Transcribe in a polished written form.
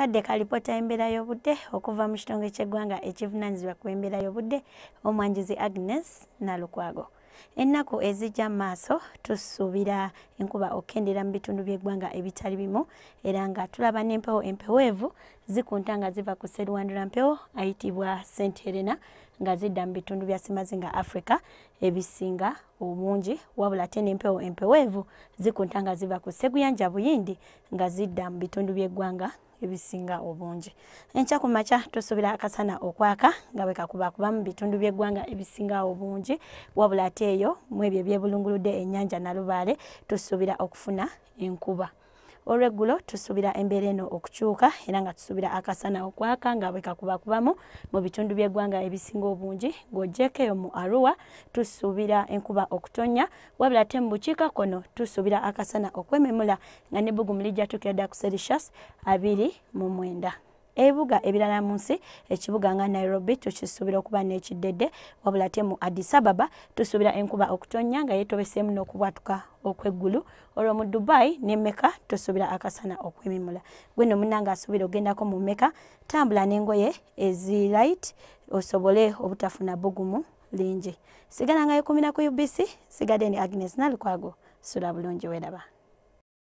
Kadde ka lipoota y'embeera y'obudde okuva mu kitongole ky'eggwanga ekivunaanyizibwa ku embeera y'obudde, omwanjuzi Agnes Nalukwago. Ennaku ezijja mu maaso tusuubira enkuba okukendeera mu bitundu by'eggwanga ebitali bimu, era nga tulaba n'empewo empeweevu zikunta nga ziva ku sseruwandula mpewo ayitibwa St Helena nga zidda mu bitundu bya Semazinga Africa ebisinga obungi, wabula ate n'empewo empeweevu zikunta nga ziva ku Sseguyanja Buyindi nga zidda mu bitundu by'eggwanga ebisinga obungi. Enkya ku makya tusuubira akasana okwaka nga bwe kakubakuba mu bitundu by'eggwanga ebisinga obungi, wabula ate eyo mu ebyo ebyebulunguludde ennyanja Nalubaale tusuubira okufuna enkuba. Olweggulo tusuubira embeera eno okukyuka era nga tusuubira akasana okwaka nga bwe kakubakubamu mu bitundu by'eggwanga ebisinga obungi. Ng'oggyeeko eyo mu Arua tusuubira enkuba okutonnya, wabula ate mu bukiikakkono tusuubira akasana okwememula nga n'ebbugumu lijja tuukira ddala ku Celsius 29. Ebibuga ebirala mu nsi, ekibuga nga Nairobi tukisuubira okuba n'ekiddedde, wabula ate mu Addis Ababa tusuubira enkuba okutonnya nga yeetobeseemu n'okubwatuka okw'eggulu. Olwo mu Dubai ne Mecca tusuubira akasana okwememula. Gwe nno munnange asuubira ogendako mu Mecca, tambula n'engoye ezi light osobole obutafuna bbugumu lingi. Sigala nga yekumira ku UBC, sigadde ni Agnes Nalukwago, sula bulungi weeraba.